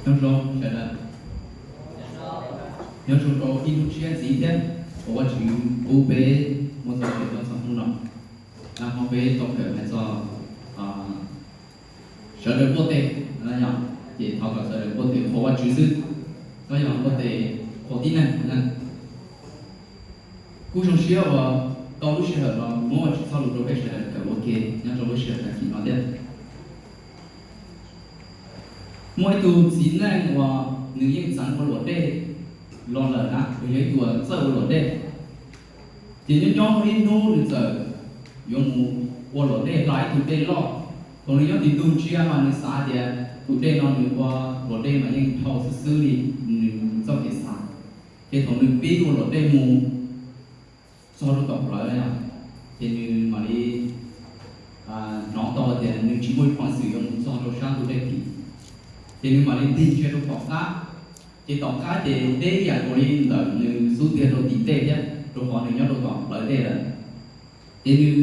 Nyob zoo sawv daws, nyob zoo rau ib hnub tshiab ntxiv thiab uas Vajtswv pub peb muaj txoj kev tuaj txog hnub no. Nag hmo peb tau kawm hais txog sawv daws npuaj tes, ces thov kom sawv daws npuaj tes qhuas Vajtswv xwb, txhob yog npuaj tes qhuas tib neeg. Kuj zoo siab uas tau lub sij hawm no muab Vajtswv txoj lus rau peb sawv daws kawm ua ke nyob rau lub sij hawm tag kis no thiab. Muaj ib tug txiv neej uas nws yeej txeev ua luam dej los lawm na, nws yog ib tug uas txawj ua luam dej. Ces nyob nyob muaj ib hnub nws txawm yuav mus ua luam dej hla ib tug dej loj. Thaum nws nyob tim ntug ntsia mas nws xav tias tus dej no nws ua luam dej mas yeej dhau xwb xwb li nws txoj kev xav. Ces thaum nws pib ua luam dej mus txog rau tom plawv, ces nws mam li hnov tau tias nws tsis muaj peev xwm yuav mus txog rau sab ntug dej tid. Ces nws mam li tig ntsia rau tom qab, ces tom qab ces deb ib yam nkaus li ntawm nws xub ntiag rau tim ntej thiab, rau qhov nws nyob rau tom plawv dej lawm. Ces nws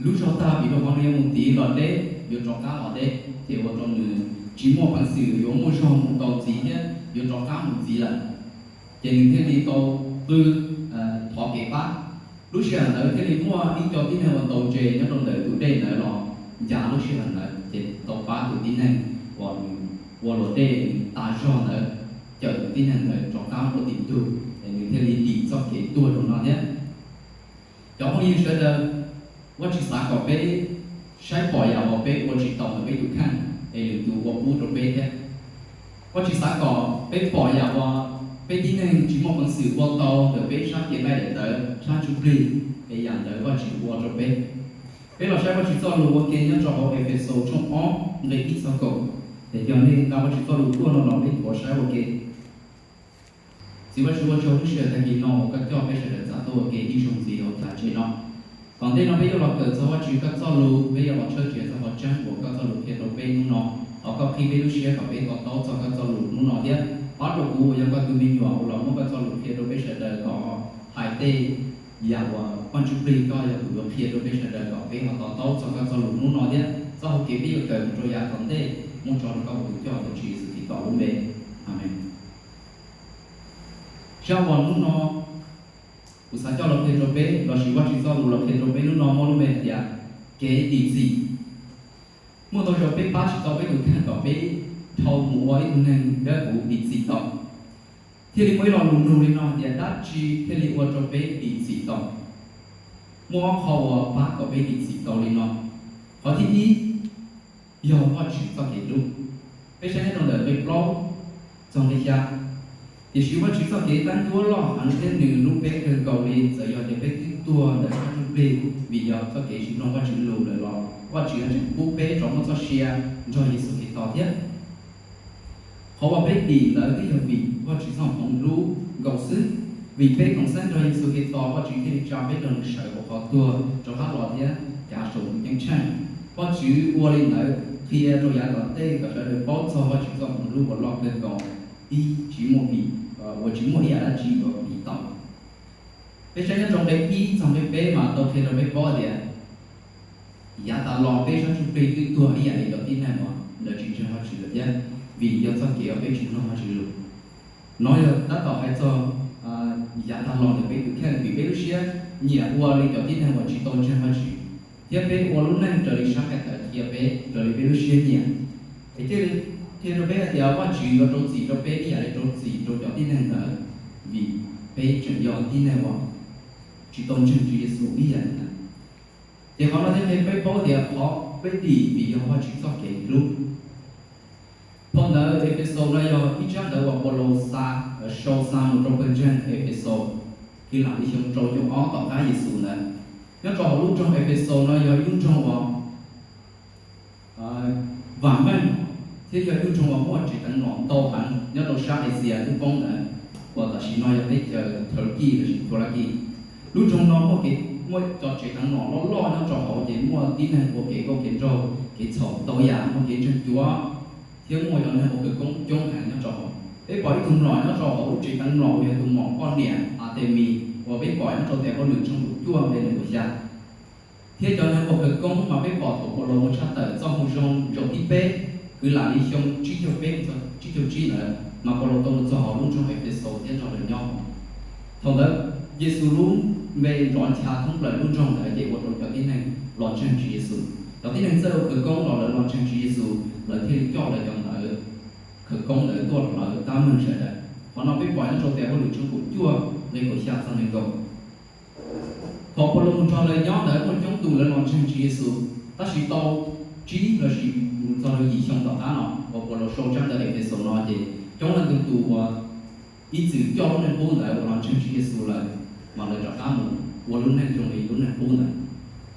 lub zog tag vim rau qhov nws yuav mus tiv los deb, yuav rov qab los deb, ces ua rau nws tsis muaj peev xwm yuav muaj zog mus tau ntxiv thiab yuav rov qab mus ntxiv lawm. Ces nws thiaj li tau qw thov kev pab. Lub sij hawm ntawd thiaj li muaj ib co tib neeg uas ntaus ntses nyob rau ntawm tus dej ntawd los ncav lub sij hawm ntawd, ces tau pab tus tib neeg uas nws ua luam dej nws tas zog ntawd, cawm tus tib neeg ntawd rov qab mus rau tim ntug, es nws thiaj li dim txoj kev tuag rau no thiab. Cov phooj ywg sawv daws, Vajtswv xav kom peb saib pom yam uas peb ua tsis tau ntawm peb tus kheej es lwm tus ua pub rau peb thiab. Vajtswv xav kom peb pom yam uas peb tib neeg tsis muaj peev xwm ua tau ntawm peb sab kev laij daim tawv sab ntsuj plig, es yam ntawd Vajtswv ua rau peb. Peb los saib Vajtswv txoj lus ua ke nyob rau hauv Efexus tshooj ob nqe ib txog kaum. Es yog nej nqa Vajtswv txoj lus tuaj no los peb tuav saib ua ke. Txiv Vajtswv, ua tsaug lub sij hawm tag kis no uas koj coj peb sawv daws txav tuaj ua ke ib zaug ntxiv hauv chav tsev no. Tom ntej no peb yuav los kawm txog Vajtswv koj txoj lus, peb yuav los tshawb nrhiav txog qhov tseeb uas koj txoj lus qhia rau peb hnub no. Thov koj qhib peb lub siab kom peb to taub txog koj txoj lus hnub no thiab pab rau kuv uas yog koj tus me nyuam uas los muab koj txoj lus qhia rau peb sawv daws kom hais tej yam uas Vaj Ntsuj Plig koj yog tus yuav qhia rau peb sawv daws kom peb ho to taub txog koj txoj lus hnub no thiab txoj hau kev peb yuav kawm mus rau yav tom ntej. Muab tso rau koj ua tus coj ntawm Tswv Yexus Khetos lub npe, Amees. Zaj uas hnub no kuv xav coj los qhia rau peb lossis Vajtswv txoj lus los qhia rau peb hnub no muaj lub npe hais tias kev dim txim. Muaj ntau zaus peb pab tsis tau peb tus kheej kom peb dhau mus ua ib tug neeg dawb huv dim txim tau. Thiaj li muaj ib lo lus nug li no hais tias dab tsi thiaj li ua rau peb dim txim tau? Muaj ob qho uas pab kom peb dim txim tau li no. Qhov thib ib yog Vajtswv txoj kev hlub. Peb saib nyob rau ntawm nqe plaub txog nqe xya. Tiam sis Vajtswv txoj kev tab ncuab loj heev thiab nws hlub peb kawg nkaus li, txawm yog tias peb twb tuag ntawm sab ntsuj plig vim yog txoj kev tsis mloog Vajtswv lus lawm los Vajtswv tseem pub peb rov muaj txoj sia nrog Yexus Khetos thiab. Qhov uas peb dim ntawd twb yog vim Vajtswv txoj hmoov hlub nkaus xwb, vim peb koom xeeb nrog Yexus Khetos, Vajtswv thiaj li tsa peb nrog nws sawv hauv qhov tuag rov qab los thiab cav saum nws ceeb tsheej. Vajtswv ua li ntawd qhia rau yav tom ntej kom sawv daws paub txog Vajtswv txoj hmoov hlub uas loj kawg nkaus, ib tsis muaj vim, uas tsis muaj ib yam dab tsi uas vim tau. Peb saib nyob rau nqe ib txog nqe peb mas tau qhia rau peb paub tias yav tas los peb sab ntsuj plig twb tuag ib yam li cov tib neeg uas lawv tsis ntseeg Vajtswv lawm thiab, vim yog txoj kev uas peb tsis mloog Vajtswv lus. No yog tab tom hais txog yav tas los ntawm peb tus kheej, vim peb lub siab nyiam ua li cov tib neeg uas tsis tau ntseeg Vajtswv, thiab peb ua lub neej raws li sab nqaij tawv qhia peb, raws li peb lub siab nyiam. Es thiaj li qhia rau peb hais tias Vajtswv yuav rau txim rau peb ib yam li rau txim rau cov tib neeg ntawd, vim peb tseem yog tib neeg uas tsis tau ntseeg Tswv Yexus ib yam li ntawd. Ces qhov no thiaj qhia peb paub tias qhov peb dim vim yog Vajtswv txoj kev hlub. Phau ntawv Efexus no yog ib tsab ntawv uas Paulus xa, sau xa mus rau pawg ntseeg Efexus kwv lam li xyoo rau caum ob tom qab Yexus ntawd. Nyob rau hauv lub nroog Efexus no yog ib lub nroog uas vam meej, thiab yog ib lub nroog uas muaj tsev teev mlom ntau heev nyob rau sab Axias lub poob ntawd, uas tam sim no yog teb chaws Turkey lossis Thulakis. Lub nroog no muaj kev, muaj cov tsev teev mlom loj loj nyob rau hauv, ces muaj tib neeg ua kev nkauj kev nraug kev txhaum ntau yam, muaj kev ntseeg cuav, thiab muaj cov neeg ua khawv koob coob heev nyob rau hauv. Peb pom ib tug mlom nyob rau hauv lub tsev teev mlom uas yog tus mlom poj niam Artemis uas peb pom nyob rau ntawm Hauj Lwm tshooj kaum cuaj nqe nees nkaum xya. Thiab cov neeg ua khawv koob mas peb pom thaum Paulus ua tshaj tawm txoj moo zoo zaum thib peb, kwv lam li xyoo tsib caug peb mus txog tsib caug tsib ntawd. mas Paulus tau mus txog hauv lub nroog Efexaus thiab nrog lawv nyob hauv. Thaum ntawd Yexus lub npe nrov ncha thoob plaws lub nroog ntawd ces ua rau cov tib neeg los ntseeg Tswv Yexus. Cov tib neeg txawj ua khawv koob los lawv los ntseeg Tswv Yexus, lawv thiaj li coj lawv cov ntawv khawv koob ntawd tuaj hlawv tab meeg sawv daws. Qhov no peb pom nyob rau tes Hauj Lwm tshooj kaum cuaj nqe kaum xya txog nees nkaum. Thaum Paulus mus nrog lawv nyob ntawd muaj coob tus lawv los ntseeg Tswv Yexus, tab sis tau tsib los sis mus txog rau yim xyoo tom qab no uas Paulus sau tsab ntawv Efexaus no ces coob leej ntau tus uas ib txwm coj lub neej qub ntawd uas los ntseeg Tswv Yexus lawm, mas lawv rov qab mus ua lub neej zoo li lub neej qub ntawd.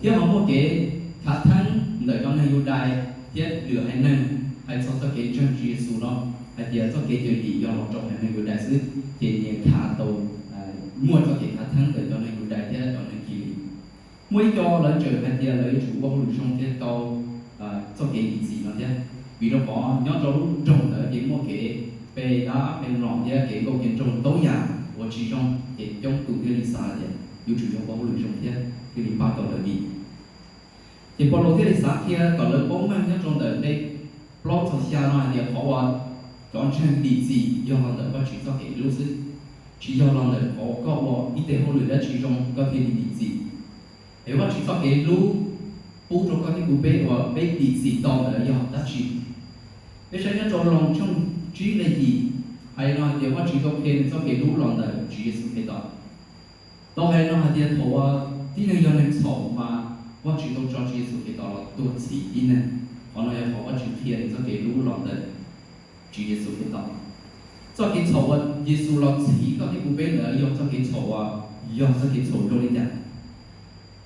Thiab ho muaj kev khav theeb ntawm cov neeg Yudais thiab lwm haiv neeg hais txog txoj kev ntseeg Tswv Yexus no, hais tias txoj kev cawm dim yog los rau haiv neeg Yudais xwb, ces nyias khav tau, muaj txoj kev khav theeb ntawm cov neeg Yudais thiab cov neeg Kilis. Muaj ib co lawv tseem hais tias lawv yuav tsum ua hauj lwm zoo thiaj tau txoj kev dim txim no thiab, vim rau qhov nyob rau lub nroog ntawd ces muaj kev pe dab pe mlom thiab kev nkauj kev nraug ntau yam uas tsis zoo, ces coob tus thiaj li xav tias yuav tsum yog ua hauj lwm zoo thiab thiaj li pab tau lawv dim. Ces Paulus thiaj li xav qhia kom lawv paub meej nyob rau ntawm nqe plaub txog xya no hais tias qhov uas cov ntseeg dim txim yog los ntawm Vajtswv txoj kev hlub xwb, tsis yog los ntawm qhov uas koj ua ib teg hauj lwm dab tsi zoo koj thiaj li dim txim. Es Vajtswv txoj kev hlub pub rau koj thiab kuv peb uas peb dim txim tau ntawd yog dab tsi? Peb saib nyob rau Loos tshooj tsib nqe yim, hais no hais tias Vajtswv tau qhia nws txoj kev hlub los ntawm Tswv Yexus Khetos. Tau hais no hais tias thaum uas tib neeg yog neeg txhaum mas Vajtswv tau tso Tswv Yexus Khetos los tuag txhiv tib neeg. Qhov no yog qhov Vajtswv qhia nws txoj kev hlub los ntawm Tswv Yexus Khetos. Txoj kev txhaum uas Yexus los txhiv koj thiab kuv peb ntawd yog txoj kev txhaum uas yog txoj kev txhaum zoo li cas?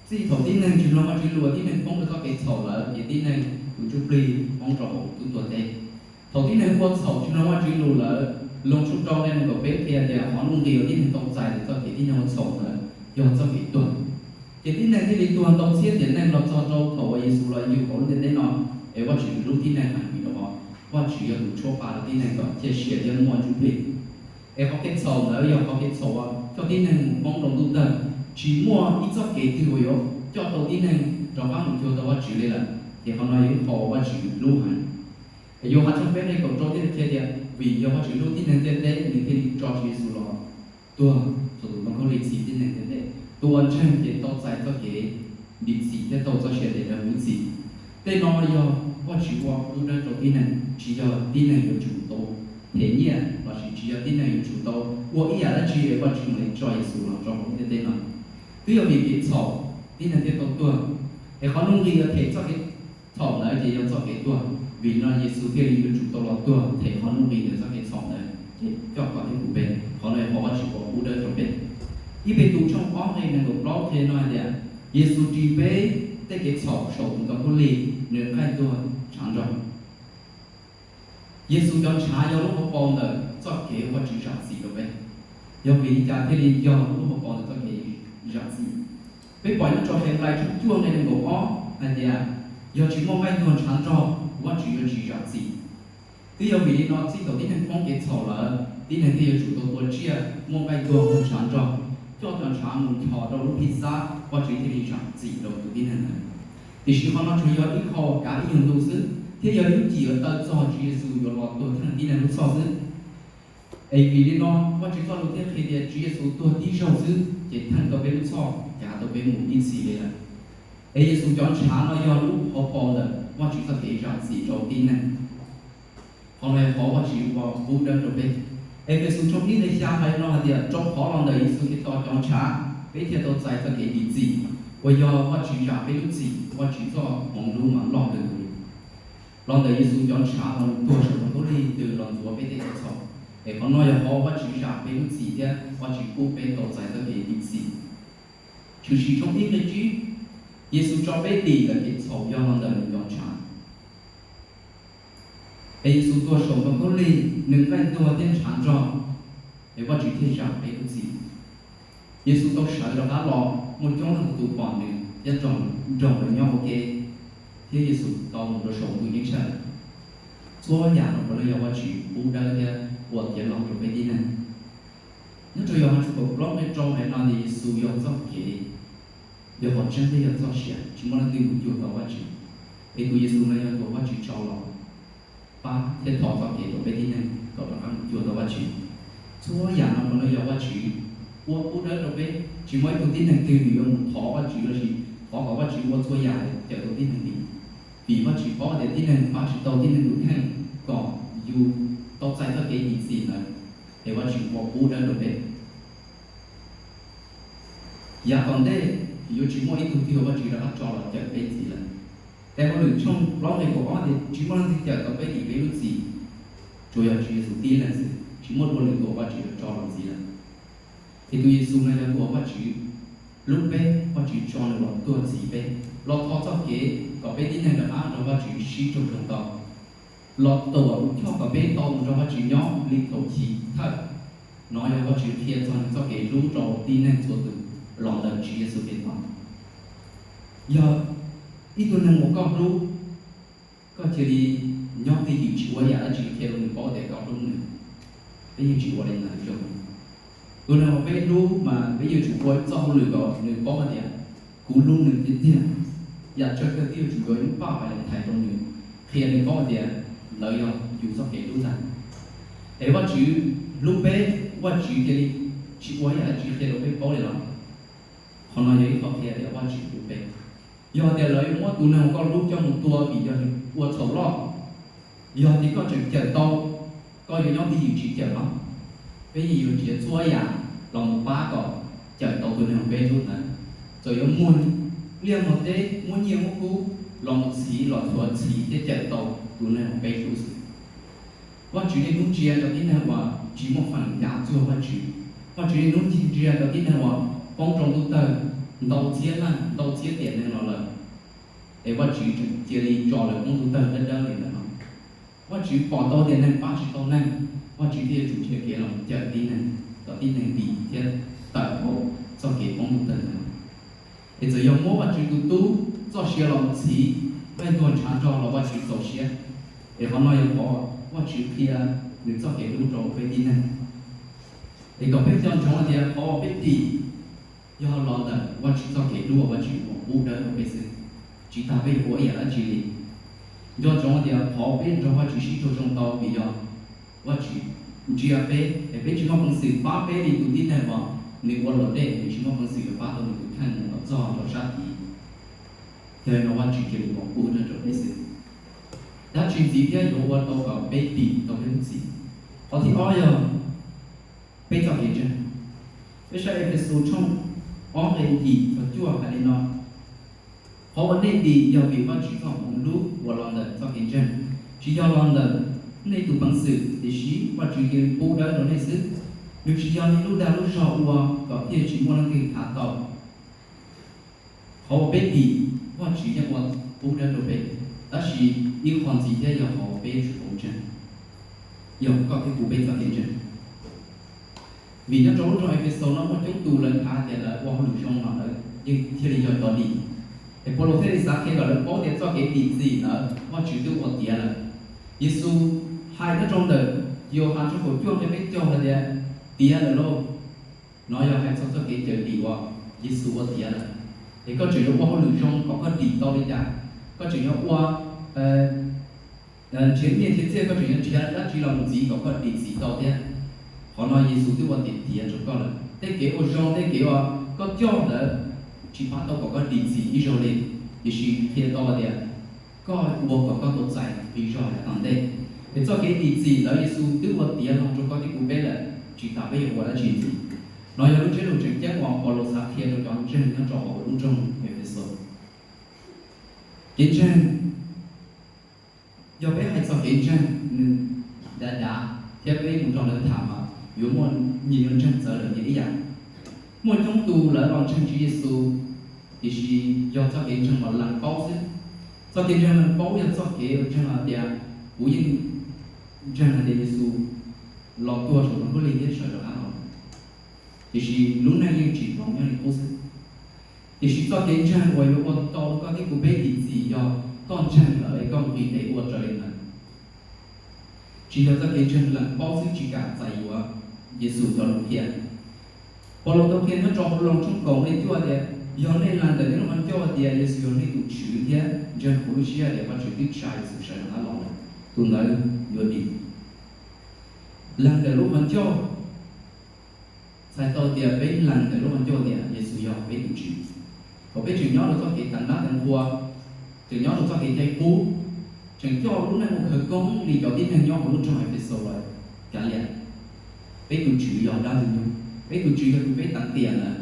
Txij thaum tib neeg tsis mloog Vajtswv lus, tib neeg poob rau txoj kev txhaum lawm ces tib neeg tus ntsuj plig poob rau hauv tub tuag teb. Thaum tib neeg ua txhaum tsis mloog Vajtswv lus lawm, Loos tshooj rau nqe nees nkaum peb qhia tias qhov nuj nqis uas tib neeg tau txais ntawm txoj kev tib neeg ua txhaum ntawd yog txoj kev tuag. Ces tib neeg thiaj li tuag ntau txhiab tiam neeg los txog rau thaum uas Yexus los yug hauv lub ntiaj teb no, es Vajtswv hlub tib neeg heev vim rau qhov Vajtswv yog tus tshuab pa rau tib neeg kom ciaj sia thiab muaj ntsuj plig. Es qhov kev txhaum ntawd yog qhov kev txhaum uas coj tib neeg mus poob rau ntuj tawg, tsis muaj ib txoj kev twg uas yuav coj tau tib neeg rov qab mus cuag tau Vajtswv li lawm. Ces qhov no yog ib qho uas Vajtswv hlub heev. Es Yauhas tshooj peb nqe kaum rau thiaj li qhia tias vim yog Vajtswv hlub tib neeg ntiaj teb nws thiaj li tso Tswv Yexus los tuag saum tus ntoo khaub lig txhiv tib neeg ntiaj teb. Tus uas ntseeg ces tau txais txoj kev dim txim thiab tau txoj sia daim duab mus ib txhis. Tej no yog Vajtswv ua pub dawb rau tib neeg, tsis yog tib neeg yuav tsum tau them nyiaj lossis tsis yog tib neeg yuav tsum tau ua ib yam dab tsi es Vajtswv mam li tso Yexus los rau hauv ntiaj teb no. Twb yog vim kev txhaum tib neeg thiaj tau tuag, es qhov nuj nqis uas them txoj kev txhaum ntawd ces yog txoj kev tuag. Vim no Yexus thiaj li yuav tsum tau los tuag them qhov nuj nqis ntawm txoj kev txhaum ntawd ces coj koj thiab kuv peb. Qhov no yog qhov Vajtswv ua pub dawb rau peb. Ib Petus tshooj ob nqe nees nkaum plaub qhia no hais tias Yexus ris peb tej kev txhaum saum tus ntoo khaub lig, nws nqaij tuag ntshav nrog. Yexus cov ntshav yog lub hauv paus ntawm txoj kev Vajtswv zam txim rau peb. Yog vim li cas thiaj li yog lub hauv paus ntawm txoj kev zam txim? Peb pom nyob rau Henplais tshooj cuaj nqe nees nkaum ob hais tias, yog tsis muaj nqaij tuag ntshav nrog, Vajtswv yuav tsis zam txim. Twb yog vim li no txij thaum tib neeg poob kev txhaum lawm, tib neeg thiaj yuav tsum tau tua tsiaj muaj nqaij tuag ntshav nrog, coj cov ntshav mus nchos rau lub phij xab, Vajtswv thiaj li zam txim rau tus tib neeg ntawd. Tiam sis qhov no tsuas yog ib qho uas kav ib nyuag ntu xwb, thiab yog ib lub cim uas taw txog Tswv Yexus yuav los tuag theej tib neeg lub txhoj xwb. Es vim li no Vajtswv txoj lus thiaj qhia tias Tswv Yexus tuag tib zaug xwb ces theej tau peb lub txhoj, kav tau peb mus ib txhis li lawm. Es Yexus cov ntshav no yog lub hauv paus ntawm Vajtswv txoj kev zam txim rau tib neeg. Qhov no yog qhov Vajtswv ua pub dawb rau peb. Efexus tshooj ib nqe xya hais no hais tias, rau qhov los ntawm Yexus Khetos cov ntshav, peb thiaj tau txais txoj kev dim txim, uas yog Vajtswv zam peb lub txim, Vajtswv txoj hmoov hlub mas loj kawg nkaus li. Los ntawm Yexus cov ntshav uas nws tuag saum ntoo khaub lig, nws los ntxuav peb tej kev txhaum. Es qhov no yog qhov Vajtswv zam peb lub txim thiab Vajtswv pub peb tau txais txoj kev dim txim. Tshwm Sim tshooj ib nqe tsib, Yexus tso peb dim lawm kev txhaum yog los ntawm nws cov ntshav. Es Yexus tuag saum ntoo khaub lig, nws nqaij tuag thiab ntshav nrog, es Vajtswv thiaj zam peb lub txim. Yexus tau sawv rov qab los, muaj coob leej tus pom nws thiab nrog nws nyob ua ke, thiab Yexus tau mus rau saum ntuj ceeb tsheej. Txhua yam no puav leej yog Vajtswv pub dawb thiab ua tiav loo rau peb tib neeg. Nyob rau Yauhas tshooj kaum plaub nqe rau hais no tias Yexus yog txoj kev, yog qhov tseeb thiab yog txoj sia, tsis muaj leej twg mus cuag tau Vajtswv. Es tus Yexus no yog tus Vajtswv tso los pab thiab thov txoj kev rau peb tib neeg kom rov qab mus Txhua yam no puav leej yog Vajtswv ua pub dawb rau peb. Tsis muaj ib tug tib neeg twg nws yuav mus thov Vajtswv lossis thov kom Vajtswv ua txhua yam cawm tau tib neeg li. Vim Vajtswv paub tias tib neeg pab tsis tau tib neeg tus kheej kom yus tau txais txoj kev dim txim ntawd, es Vajtswv ua pub dawb rau peb. Yav tom ntej yuav tsis muaj ib tug twg uas Vajtswv rov qab tso los cawm peb ntxiv lawm. Tes Hauj Lwm tshooj plaub nqe kaum ob tias tsis muaj leej twg cawm tau peb dim peb lub txim, tsuas yog Tswv Yexus tib leeg xwb, tsis muaj dua lwm tus uas Vajtswv yuav tso los ntxiv lawm. Ces tus Yexus no yog tus uas Vajtswv hlub peb, Vajtswv tso nws los tuag txhiv peb, los tho txoj kev kom peb tib neeg rov qab nrog Vajtswv sib raug zoo tau, los tuam choj kom peb tau mus nrog Vajtswv nyob li thaum chiv thawj. No yog Vajtswv qhia txog nws txoj kev hlub rau tib neeg txhua tus los ntawm Tswv Yexus Khetos. Yog ib tug neeg uas koj hlub, koj cia li nyob twj ywm tsis ua ib yam dab tsi qhia rau nws paub tias koj hlub nws, peb yeej tsis ua li ntawd zoo. Tus neeg uas peb hlub mas peb yuav tsum ua txoj hauj lwm kom nws paub hais tias kuv hlub nws tiag tiag. Yam tsawg kawg twb yuav tsum yuav ib paj Valentine rau nws, qhia nws paub hais tias ntawd yog yus txoj kev hlub ntag. Es Vajtswv hlub peb, Vajtswv cia li tsis ua ib yam dab tsi qhia rau peb paub li los? Qhov no yog ib qhov qhia tias Vajtswv hlub peb. Yog tias lawv yuav muab tus neeg uas koj hlub coj mus tua vim yog nws ua txhaum loj, yog tias koj tseem cawm tau, koj yuav nyob twj ywm tsis cawm los? Peb yeej yuav nrhiav txhua yam los mus pab kom cawm tau tus neeg uas peb hlub ntawd. Txawm yuav muag liaj muag teb, muab nyiaj muab kub los mus txhiv los txhuav txhiv thiab cawm tau tus neeg uas peb hlub xwb. Vajtswv niaj hnub ntsia rau tib neeg uas tsis muaj feem cav txuag Vajtswv. Vajtswv niaj hnub ntsia rau tib neeg uas poob rau ntuj tawg ntau txhiab leej ntau txhiab tiam neeg los lawm, es Vajtswv tseem cia li tso lawv poob ntuj tawg dawb dawb li ntawd no. Vajtswv pom tau tias neeg pab tsis tau neeg, Vajtswv thiaj yuav tsum nrhiav kev los cawm tib neeg kom tib neeg dim thiab tawm hauv txoj kev poob ntuj tawg ntawd. Es txawm yog muab Vajtswv tus tub txoj sia los mus txhiv nqaij ntuag ntshav nrog los Vajtswv txaus siab. Es qhov no yog qhov Vajtswv qhia nws txoj kev hlub rau peb tib neeg. Es kom peb nco ntsoov hais tias qhov uas peb dim yog los ntawm Vajtswv txoj kev hlub uas Vajtswv ua pub dawb rau peb xwb, tsis tas peb yuav ua ib yam dab tsi li. Nco ntsoov hais tias qhov peb nrog Vajtswv sib raug zoo tau vim yog Vajtswv ntsia peb, es peb tsis muaj peev xwm pab peb li tus tib neeg uas nws ua luam dej, nws tsis muaj peev xwm yuav pab tau nws tus kheej mus kom txog rau sab tid. Yog li no Vajtswv cia li ua pub dawb rau peb xwb. Dab tsi ntxiv thiab yuav ua tau kom peb dim tau peb lub txim? Qhov thib ob yog peb txoj kev ntseeg. Peb saib Efexus tshooj ob nqe yim txog cuaj hais li no: Qhov uas nej dim yog vim Vajtswv txoj hmoov hlub uas los ntawm txoj kev ntseeg, tsis yog los ntawm nej tus peev xwm, tiam sis Vajtswv cia li pub dawb rau nej xwb. Nws tsis yog nej lub dag lub zog ua kom thiaj tsis muaj leej twg khav tau. Qhov uas peb dim, Vajtswv yeej ua pub dawb rau peb, tab sis ib qho ntxiv thiab yog qhov peb yuav tsum tau ntseeg, yog koj thiab kuv peb txoj kev ntseeg. Vim nyob rau lub nroog Efexus no muaj coob tus lawv hais tias lawv ua hauj lwm zoo los lawv yeej thiaj li yog cov dim. Es Paulus thiaj li xav qhia kom lawv paub tias txoj kev dim txim ntawd Vajtswv twb ua tiav lawm. Yexus hais nyob rau ntawm Yauhas tshooj kaum cuaj nqe peb caug hais tias, tiav lawm lauj. No yog hais txog txoj kev cawm dim uas Yexus ua tiav lawm. Es koj tseem yuav ua hauj lwm zoo kom koj dim tau li cas? Koj tseem yuav ua nrhiav nyiaj nrhiav txiaj, koj tseem yuav nrhiav dab tsi los mus ntxiv kom koj dim txim tau thiab? Qhov no Yexus twb ua tiav tiav rau koj lawm. Tej kev ua zoo, tej kev uas koj coj ntawd tsis pab tau kom koj dim txim ib zaug li, tiam sis qhia tau tias koj ua kom koj tau txais nqi zog yav tom ntej. Es txoj kev dim txim ntawd Yexus twb ua tiav los rau koj thiab kuv peb lawm, tsis tas peb yuav ua dab tsi ntxiv. No yog lub ntsiab lus tseem ceeb uas Paulus xav qhia rau cov ntseeg nyob rau hauv lub nroog Efexus. Kev ntseeg, yog peb hais txog kev ntseeg nws dav dav thiab peb mus nrog lawv tham mas yuav muaj nyias yuav ntseeg txawv lawm nyias ib yam. Muaj coob tus lawv los ntseeg Tswv Yexus, tiam sis yog txoj kev ntseeg uas lees paub xwb. Txoj kev ntseeg lees paub yog txoj kev uas ntseeg hais tias kuv yeej ntseeg hais tias Yexus los tuag saum tus ntoo khaub lig thiab sawv rov qab los, tiam sis lub neej yeej tsim nyob li qub xwb. Tiam sis txoj kev ntseeg uas yuav ua tau koj thiab kuv peb dim txim yog koj ntseeg lawm es koj nqis tes ua raws li ntawd. Tsis yog txoj kev ntseeg lees paub xwb tsis kam txais yuav Yexus cov lus qhia. Paulus tau qhia nyob rau hauv Loos tshooj kaum nqe cuaj tias, yog nej lees ntawm nej lub qhov ncauj tias Yexus yog nej tus Tswv thiab ntseeg hauv lub siab tias Vajtswv twb tsa Yexus sawv rov qab los lawm, tus ntawd yuav dim. Lees ntawm lub qhov ncauj Txhais tau tias peb lees ntawm lub qhov ncauj tias Yexus yog peb tus Tswv. Thaum peb tseem nyob rau txoj kev teev dab teev qhua, tseem nyob rau txoj kev cai qub, tseem coj lub neej ua khawv koob li cov tib neeg nyob hauv lub nroog Efexus los kav liam, peb tus Tswv yog dab ntxwg nyoog, peb tus Tswv yog tus peb teev tiam ntawd.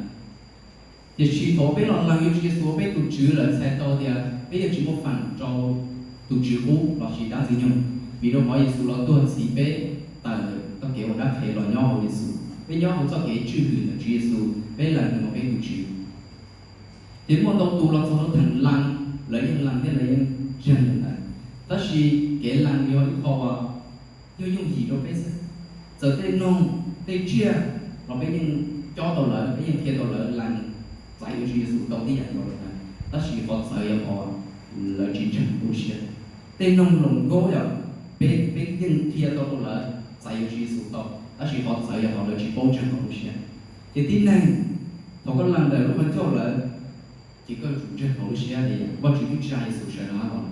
Tiam sis thaum peb los lees yuav Tswv Yexus ua peb tus Tswv lawm txhais tau tias peb yuav tsis muaj feem rau tus tswv qub lossis dab ntxwg nyoog, vim rau qhov Yexus los tuag txhiv peb tawm ntawm txoj kev ua dab qhev los nyob hauv Yexus, peb nyob hauv txoj kev tswj hwm ntawm Tswv Yexus, peb lees nws ua peb tus Tswv. Ces muaj ntau tus los txog rau theem lees, lawv yeej lees thiab lawv yeej ntseeg li ntawd, tab sis kev lees yog ib qho uas yog yooj yim rau peb xwb. Txawm tej noog tej tsiaj los peb yeej cob tau lawv, peb yeej qhia tau lawv lees txais yuav Tswv Yexus tau tib yam nkaus li ntawd, tab sis qhov txawv yog qhov lawv tsis ntseeg hauv lub siab. Tej noog loos nkaub yog peb, peb yeej qhia tau rau lawv txais yuav Tswv Yexus tau, tab sis qhov txawv yog qhov lawv tsis paub ntseeg hauv lub siab. Ces tib neeg, thaum koj lees ntawm lub qhov ncauj lawm, ces koj yuav tsum ntseeg hauv lub siab tias Vajtswv twb tsa Yexus sawv rov qab los lawm.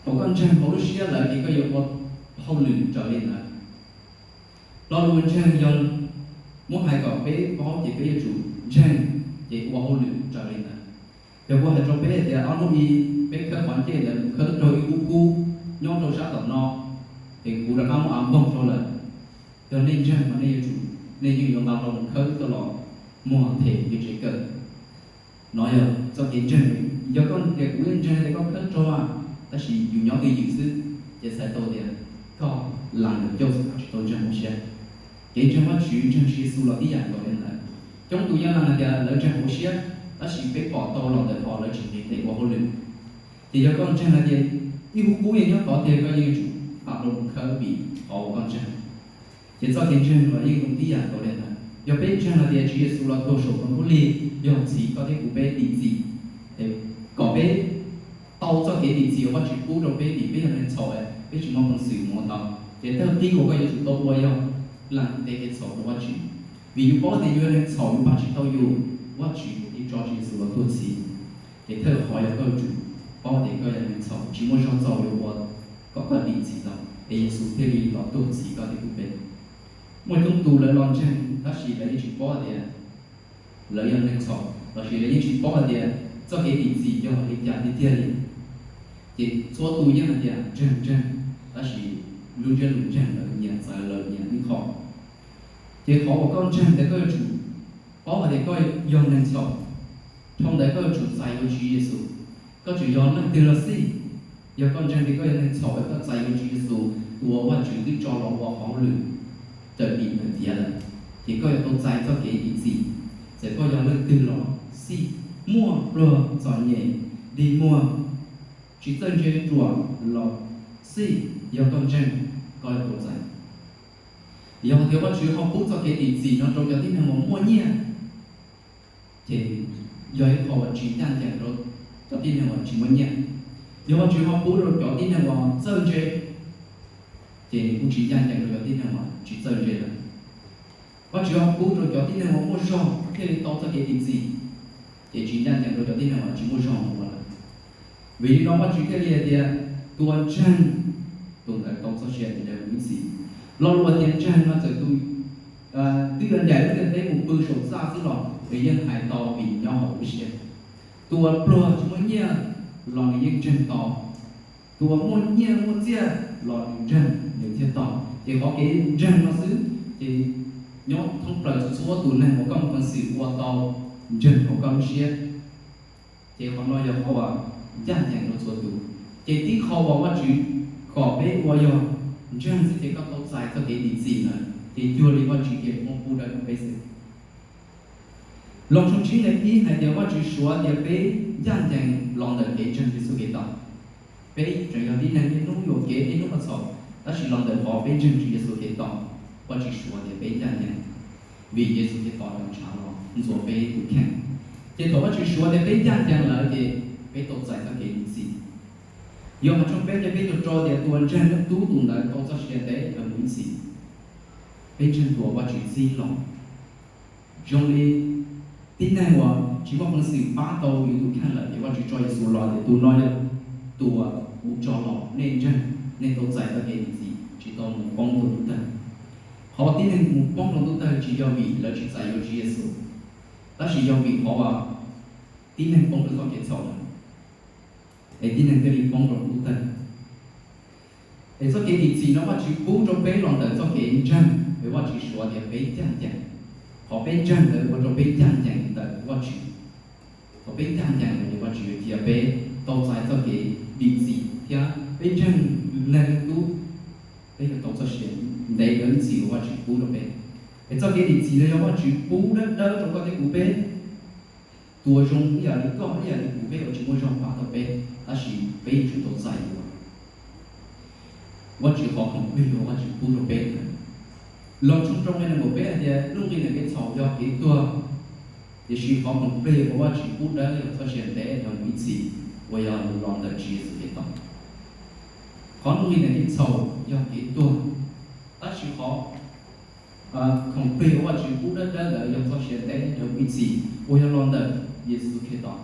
Thaum koj ntseeg hauv lub siab lawm ces koj yuav ua hauj lwm raws li ntawd. Lo lus ntseeg yog muab hais kom peb paub ces peb yuav tsum ntseeg ces ua hauj lwm raws li ntawd. Yog kuv hais rau peb hais tias ob hnub i peb khawb qhov ncej ntawd mus khawb raug ib khub kub nyob rau sab tom no, ces kuv rov qab muab av npoog rau lawm. Yog nej ntseeg mas nej yuav tsum, nej yeej yuav nqa rau mus khawb coj los muag them kev tsev kawm. No yog txoj kev ntseeg. Yog koj tias kuv yeej ntseeg tias koj khawb raug, tab sis yus nyob twj ywm xwb, ces txhais tau tias koj lees ntawm ncauj xwb koj tsis tau ntseeg hauv siab. Kev ntseeg Vajtswv ntseeg Tswv Yexus los tib yam nkaus li ntawd. Coob tus yeej lees hais tias lawv ntseeg hauv siab, tab sis peb pom tau los ntawm qhov lawv tsis nqis tes ua hauj lwm. Ces yog koj ntseeg hais tias ib khub kub yeej nyob tod tiag koj yeej yuav tsum nqa rau mus khawb vim qhov uas koj ntseeg. Ces txoj kev ntseeg los yeej zoo tib yam nkaus li ntawd. Yog peb ntseeg hais tias Tswv Yexus los tuag saum ntoo khaub lig yog txhiv koj thiab kuv peb dim txim, kom peb tau txoj kev dim txim uas Vajtswv pub rau peb vim peb yog neeg txhaum, peb tsis muaj peev xwm mus ua tau. Ces thawj tib uas koj yuav tsum tau ua yog lees tes kev txhaum rau Vajtswv, vim yus paub tias yus yog neeg txhaum yus pab tsis tau yus, Vajtswv thiaj tso Tswv Yexus los tuag txhiv. Ces thawj qhov yog koj yuav tsum paub tias koj yog neeg txhaum tsis muaj zog txaus yuav ua kom koj dim txim tau, es Yexus thiaj li los tuag txhiv koj thiab kuv peb. Muaj coob tus lawv los ntseeg tab sis lawv yeej tsis paub tias lawv yog neeg txhaum lossis lawv yeej tsis paub hais tias txoj kev dim txim yog li cas tiag tiag li. Ces txhua tus yeej hais tias ntseeg ntseeg, tab sis lub ntsiab lus ntseeg ntawd nyias txawv lawv nyias ib qho. Ces qhov uas koj ntseeg ntawd koj yuav tsum paub hais tias koj yog neeg txhaum, dhau ntawd koj yuav tsum txais yuav Tswv Yexus. Koj tseem yog leej twg los xij, yog koj ntseeg tias koj yog neeg txhaum es koj txais yuav Tswv Yexus uas Vajtswv twb tso los ua hauj lwm raws li ntawm tiav lawm, ces koj yuav tau txais txoj kev dim txim. Txawm koj yog leej twg los xij, muaj pluag txom nyem, dig muag, tsis txawj ntse ruam los xij, yog koj ntseeg, koj yuav tau txais. Yog hais tias Vajtswv ho pub txoj kev dim txim no rau cov tib neeg uas muaj nyiaj, ces yog ib qho uas tsis ncaj ncees rau cov tib neeg uas tsis muaj nyiaj. Yog Vajtswv ho pub rau cov tib neeg uas txawj ntse, ces nws kuj tsis ncaj ncees rau cov tib neeg uas tsis txawj ntse lawm. Vajtswv ho pub rau cov tib neeg uas muaj zog thiaj li tau txoj kev dim txim, ces tsis ncaj ncees rau cov tib neeg uas tsis muaj zog ua lawm. Vim li no Vajtswv thiaj li hais tias tus uas ntseeg, tus ntawd tau txoj sia ntev mus ib txhis. Lo lus hais tias ntseeg no txawm tus twb yuav ncaim lub ntiaj teb mus pw saum txaj xwb los nws yeej hais tau vim nyob hauv lub siab. Tus uas pluag tsis muaj nyiaj los nws yeej ntseeg tau. Tus uas muaj nyiaj muaj txiaj los nws ntseeg nws thiaj tau. Ces qhov kev ntseeg no xwb ces nyob thoob plaws txhua txhua tus neeg uas koj muaj peev xwm ua tau ntseeg hauv koj lub siab. Ces qhov no yog qhov uas ncaj ncees rau txhua tus. Ces tib qho uas Vajtswv kom peb ua yog ntseeg xwb ces koj tau txais txoj kev dim txim ntawd, ces cuag li Vajtswv cia li muab pub rau peb xwb. Loos tshooj tsib nqe ib hais tias Vajtswv suav tias peb ncaj ncees los ntawm kev ntseeg Yexus Khetos. Peb tseem yog tib neeg niaj hnub yuam kev niaj hnub ua txhaum, tab sis los ntawm qhov peb ntseeg Tswv Yexus Khetos, Vajtswv suav tias peb ncaj ncees, vim Yexus Khetos tau ntshav los ntxuav peb tus kheej. Ces thaum Vajtswv suav tias peb ncaj ncees lawm ces peb tau txais txoj kev dim txim. Yauhas tshooj peb nqe peb caug rau tias tus uas ntseeg Leej Tub tus ntawd tau txoj sia ntev mus ib txhis. Peb ntseeg tus uas Vajtswv txib los. Zoo li tib neeg uas tsis muaj peev xwm pab tau yus tus kheej lawm ces Vajtswv tso Yexus los tias tus no yog tus uas kuv tso los, nej ntseeg, nej tau txais txoj kev dim txim, tsis tau mus poob rau lub tawg. Qhov uas tib neeg mus poob rau ntuj tawg tsis yog vim lawv tsis txais yuav Tswv Yexus, tab sis yog vim qhov uas tib neeg poob rau txoj kev txhaum lawm, es tib neeg thiaj li poob rau ntuj tawg. Es txoj kev dim txim no Vajtswv pub rau peb los ntawm txoj kev ntseeg, es Vajtswv suav tias peb ncaj ncees. Qhov peb ntseeg ntawd ua rau peb ncaj ncees ntawm Vajtswv. Thaum peb ncaj ncees lawm ces Vajtswv yuav cia peb tau txais txoj kev dim txim thiab peb ntseeg Leej Tub, peb yuav tau txoj sia ntev dawb txim uas Vajtswv pub rau peb. Es txoj kev dim txim no yog Vajtswv pub dawb dawb rau koj thiab kuv peb. Tus uas zoo ib yam li koj ib yam li kuv peb uas tsis muaj zog pab tau peb, tab sis peb yuav tsum tau txais yuav. Vajtswv qhov khoom plig uas Vajtswv pub rau peb ntawd, Loos tshooj rau nqe nees nkaum peb hais tias lub nqi ntawm kev txhaum yog kev tuag, tiam sis qhov khoom plig uas Vajtswv pub dawb yog txoj sia ntev dhawv mus ib txhis uas yog los ntawm Tswv Yexus Khetos. Qhov lub nqi ntawm kev txhaum yog kev tuag, tab sis qhov khoom plig uas Vajtswv pub dawb dawb ntawd yog txoj sia ntev dhawv mus ib txhis uas yog los ntawm Yexus Khetos.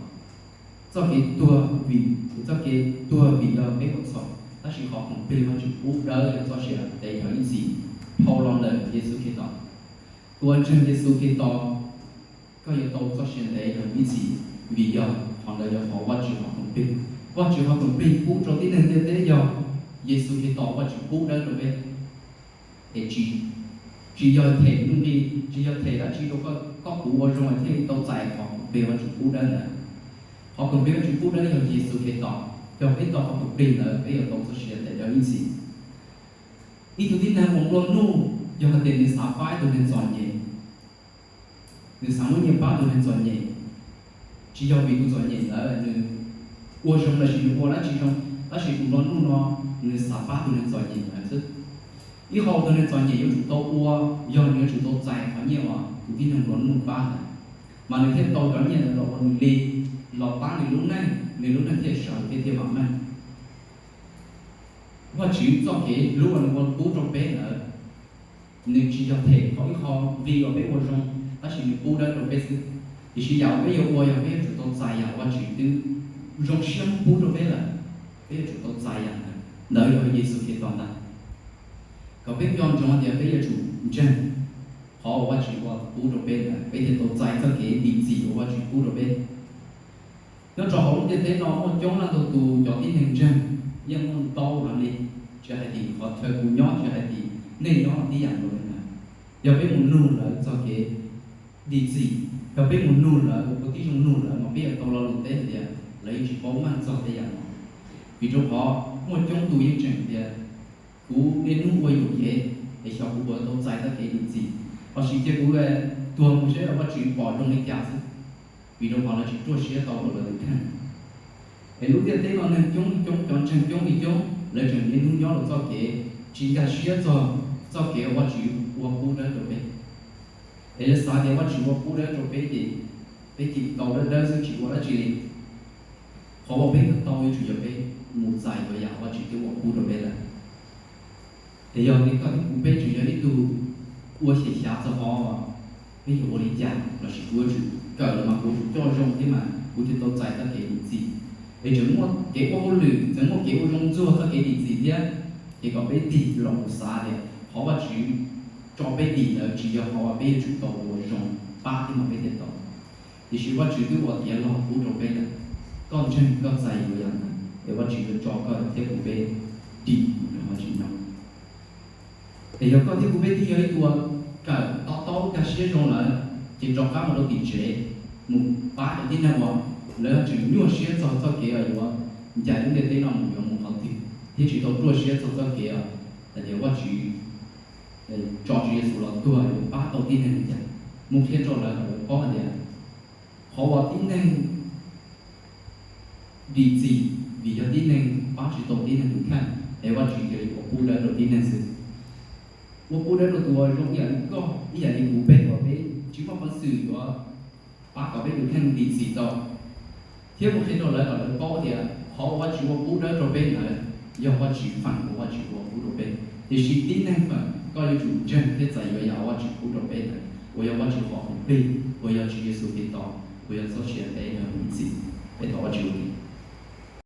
Txoj kev tuag vim, txoj kev tuag vim yog peb ua txhaum, tab sis qhov khoom plig Vajtswv pub dawb yog txoj sia ntev dhawv ib txhis dhau los ntawm Yexus Khetos. Tus uas ntseeg Yexus Khetos, koj yuav tau txoj sia ntev dhawv ib txhis, vim yog qhov ntawd yog qhov Vajtswv qhov khoom plig. Vajtswv qhov khoom plig pub rau tib neeg ntiaj teb yog Yexus Khetos Vajtswv pub dawb rau peb. Es tsis, tsis yog them lub nqi, tsis yog them dab tsi rau koj, koj kuv ua zoo thiaj li tau txais qhov khoom plig Vajtswv pub dawb ntawd. Qhov khoom plig Vajtswv pub dawb yog Yexus Khetos, yog peb tau qhov khoom plig ntawd peb yuav tau txoj sia ntev dhawv ib txhis. Ib tug tib neeg uas nplua nuj, yog hais tias nws xav pab ib tug neeg txom nyem, nws xav muab nyiaj pab tus neeg txom nyem, tsis yog vim tus txom nyem ntawd nws ua zoo los sis nws ua dab tsi zoo, tab sis tus nplua nuj no nws xav pab tus neeg txom nyem ntawd xwb. Ib qho uas tus neeg txom nyem yuav tsum tau ua yog nws yuav tsum tau txais qhov nyiaj uas tus tib neeg nplua nuj pab ntawd, mas nws thiaj tau cov nyiaj ntawd los ua nws li, los pab nws lub neej, nws lub neej thiaj sawv thiab thiaj vam meej. Vajtswv txoj kev hlub uas nws ua pub rau peb ntawd, nws tsis yog them qhov ib qho nqi uas peb ua zoo, tab sis nws pub dawb rau peb xwb. Tiam sis yam uas peb yuav ua yog peb yuav tsum tau txais yam uas Vajtswv twb zoo siab muab pub rau peb lawm, peb yuav tsum tau txais yam ntawd, ntawd yog Yexus Khetos ntag. Kom peb nco ntsoov tias peb yuav tsum ntseeg qhov uas Vajtswv ua pub rau peb ntawd, peb thiaj tau txais txoj kev dim txim uas Vajtswv pub rau peb. Nyob rau hauv lub ntiaj teb no muaj coob leej ntau tus cov tib neeg ntseeg, yeej muaj ntau heev li, tsis hais tim qhov chaw kuv nyob, tsis hais tim nej nyob tib yam nkaus li ntawd. Yog peb mus nug lawv txog kev dim txim, yog peb mus nug lawv ua tib zoo nug lawv mas peb yuav tau lo lus teb hais tias lawv yeej tsis paub meej txog tej yam no. Vim rau qhov muaj coob tus yeej tseem tias kuv niaj hnub ua yuam kev es xyov kuv puas tau txais txoj kev dim txim, los sis cia kuv tuag mus seb Vajtswv pom zoo li cas xwb. Vim rau qhov lawv tsis ruaj siab tau rau lawv tus kheej. Es lub ntiaj teb no neeg coob coob, cov ntseeg coob li coob, lawv tseem niaj hnub nyob rau txoj kev tsis nkag siab txog txoj kev uas Vajtswv ua pub dawb rau peb. Es lawv xav tias Vajtswv ua pub dawb rau peb ces peb cia li tau dawb dawb xwb tsis ua dab tsi li. Qhov uas peb yuav tau yuav tsum yog peb mus txais yuav yam Vajtswv twb ua pub rau peb lawm. Es yog li koj thiab kuv peb tseem yog ib tug ua xyem xyav txog qhov peb yuav ua li cas los sis kuv yuav tsum kawm los mas kuv yuav tsum coj zoo thiab mas kuv thiaj tau txais txoj kev dim txim. Es tseem muaj kev ua hauj lwm, tseem muaj kev ua zoo ntxuag txoj kev dim txim thiab. Ces kom peb tig los mus xav tias qhov Vajtswv tso peb dim ntawd tsis yog qhov uas peb yuav tsum tau ua zoo pab thiab mas peb thiaj tau. Tiam sis Vajtswv twb ua tiav log pub rau peb lawm, koj ntseeg koj txais yuav yam ntawd es Vajtswv yuav tso koj thiab kuv peb dim mus nrog Vajtswv nyob. Es yog koj thiab kuv peb twb yog ib tug uas kawm to taub nkag siab zoo lawm, ces rov qab mus rau tim tsev, mus pab cov tib neeg uas lawv tseem nyuaj siab txog txoj kev uas yuav ncaim lub ntiaj teb no mus yuav mus qhov twg thiab tsis tau ruaj siab txog txoj kev hais tias Vajtswv tso Tswv Yexus los tuag yuav pab tau tib neeg li cas, mus qhia rau lawv kom lawv paub hais tias qhov uas tib neeg dim txim vim yog tib neeg pab tsis tau tib neeg tus kheej, es Vajtswv cia li ua pub dawb rau tib neeg xwb. Ua pub dawb rau tus uas zoo ib yam li koj ib yam li kuv peb uas peb tsis muaj peev xwm yuav pab kom peb tus kheej dim txim tau, thiab mus qhia rau lawv kom lawv paub tias qhov uas Vajtswv ua pub dawb rau peb ntawd yog Vajtswv feem uas Vajtswv ua pub rau peb. Tiam sis tib neeg feem koj yuav tsum ntseeg thiab txais yuav yam uas Vajtswv pub rau peb ntawd uas yog Vajtswv qhov khoom plig uas yog Tswv Yexus Khetos uas yog txoj sia ntev dhawv mus ib txhis. Peb thov Vajtswv ua ke.